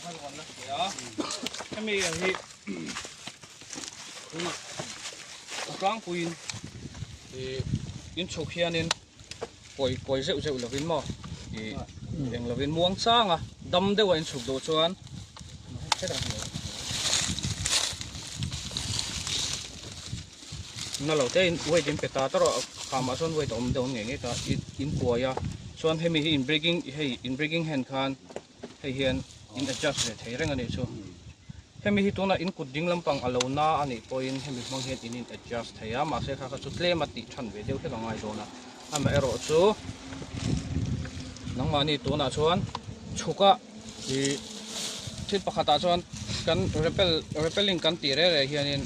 kha kan la hria a hemi hi tunah a tlangpuiin ih in chhuk hianin kawi kawi zeuh zeuh lovin maw ih eng lovin muang chang a dam deuh a in chhuk duh chuan na lo te in weight in pe ta ta rawh khamah sawn weight a awm deuh ngei ngei ta in kuai a chuan hemi hi in braking hei in braking hand khan hei hian in adjust ve thei reng a nih chu hemi hi tunah in kut ding lampang a lo na a nih pawhin hemi hmang hian in in adjust thei a mahse kha kha chu tlem a tih than ve deuh hlek a ngai dawn a amaherawh chu nangmahni tunah chuan chhuk a ih thil pakhatah chuan kan repel repelling kan tih reh reh hianin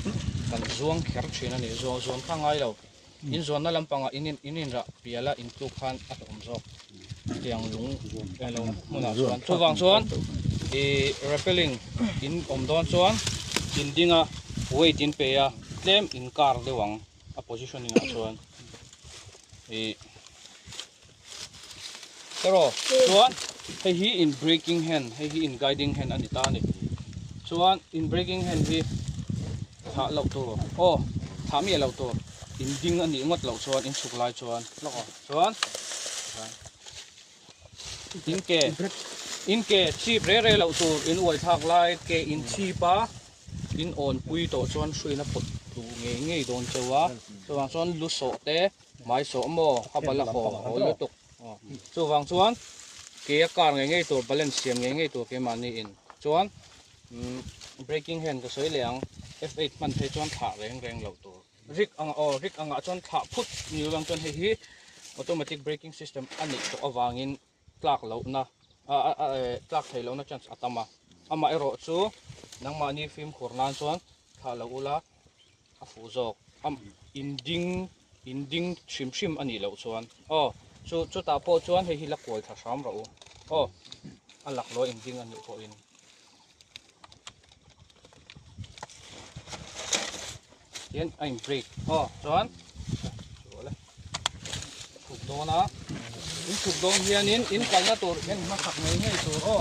kan zuang kher thin a ni zuang zuan kha ngai lo in zuanna lampangah in in in inrah piala in tluk khan a hlawm zawk tiang lung elo hmunah chuan chuvang chuan ih repelling in awm dawn chuan in ding a weight in pe a tlem in kar deuh ang a positioning ah chuan ih Erawh chuan hei hi in braking hand hei hi in guiding hand a ni ta a ni chuan in braking hand hi thah loh tur aw thah miah loh tur in ding a nih ngawt loh chuan in chhuk lai chuan lawk aw chuan in ke in ke chhip reh reh loh tur in uai thlak lai ke in chhip a in awn pui tawh chuan hruina pawt tlu ngei ngei dawn cheu a chuvang chuan lu sawh te Mai sawh maw a bal a haw haw lutuk chuvang chuan ke a kar ngei ngei tur balance siam ngei ngei tur keimahni in chuan braking hand ka sawi leh ang F8 hman phei chuan thlah reng reng loh tur rik ang aw rik angah chuan thlah phut ni lovang chuan hei hi automatic braking system a neih tawh avangin tlak lohna tlak theih lohna chance a tam a amaherawh chu nangmahni fimkhur nan chuan thlah loh ula a fuh zawk a in ding in ding hrim hrim a nih loh chuan aw chu chutah pawh chuan hei hi la kual thla hram rawh u aw a laklawh in ding a nih pawhin. Hian a in break aw chuan chhuk dawn a in chhuk dawn hianin in kalna tur en hmasak ngei ngei tur aw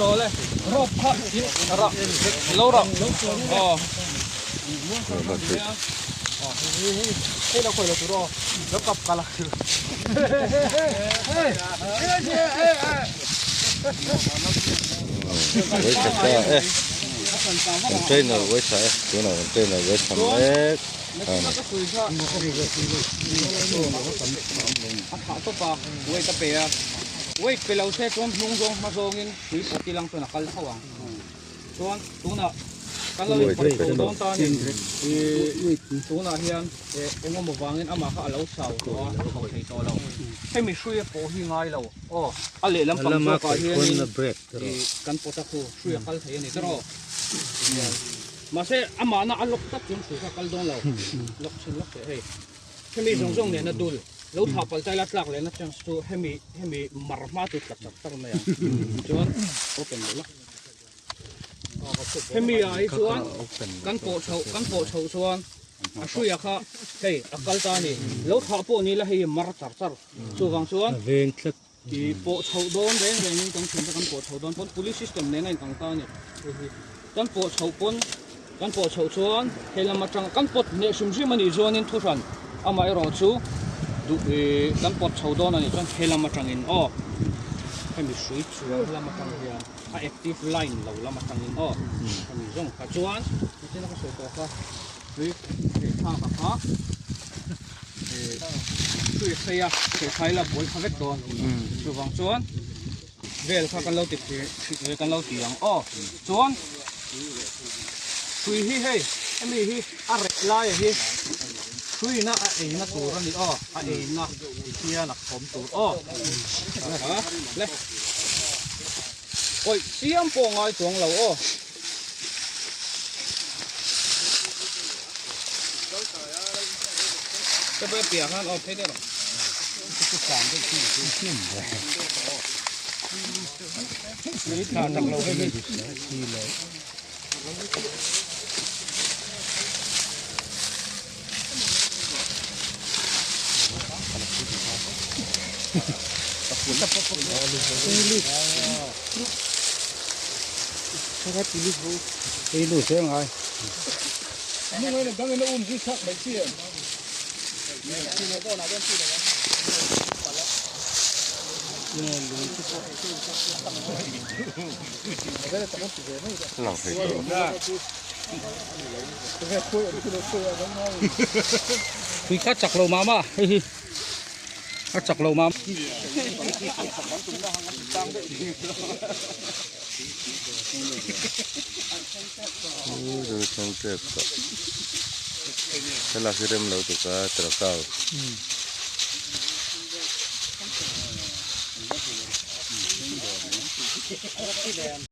rawh le rope kha in rah lo rah aw hei lo khawi lo tur aw lo kap kala Container uai tha e tunah container uai tha mek a ni. A thah tawp a weight a pe a weight pe lo se chuan hnung zawng hma zawngin tui pawh ti lang chuan a kal tho ang chuan tunah kan lo inpawt chho dawn ta a ni tunah hian eng emaw vangin amah kha a lo chau tawh a a chho thei tawh lo hemi hruia pawh hi ngai lo aw a lehlam pang zawkah hianin ih kan pawt a khu hrui a kal thei a ni tawh mahse amahna a lawk tak chuan hrui kha a kal dawn lo lawk chhin lawk teh hei hemi zawng zawng nena dul lo thah palh taila tlak lehna chance chu hemi hemi mar hma chu tla chak tak mai ang chuan open lo la hemi ah hi chuan kan pawh chhoh kan pawh chhoh chuan a hruia kha hei a kal ta a ni lo thah pawh ni la hei mar char char chuvang chuan i pawh chhoh dawn reng rengin kan thiante kan pawh chhoh dawn pawn police system nen a in ang ta a ni hei hi kan pawh chhoh pawn kan pawh chhoh chuan he lam atang kan pawt hneh hrim hrim a nih chuanin thuhran amaherawh chu duh ih kan pawt chho dawn a nih chuan he lam atangin aw hemi hrui chhuah lam atang hian a active line lo lam atangin aw hemi zawng kha chuan nichina ka sawi tawh kha hrui hei thlak a kha ih hrui a sei a hei thlai la buai kha vek dawn chuvang chuan vel kha kan lo ti kan lo ti ang aw chuan hrui hi hei hemi hi a reh lai a hi hruina a eina tur a ni aw a eina hian a khawm tur aw le awih chiam pawh ngai chuang lo aw. Lang thei tawh Tui kha chak lo mah mah hei hi a chak lo mah. Thlalak hi rem lo tuk a trakau.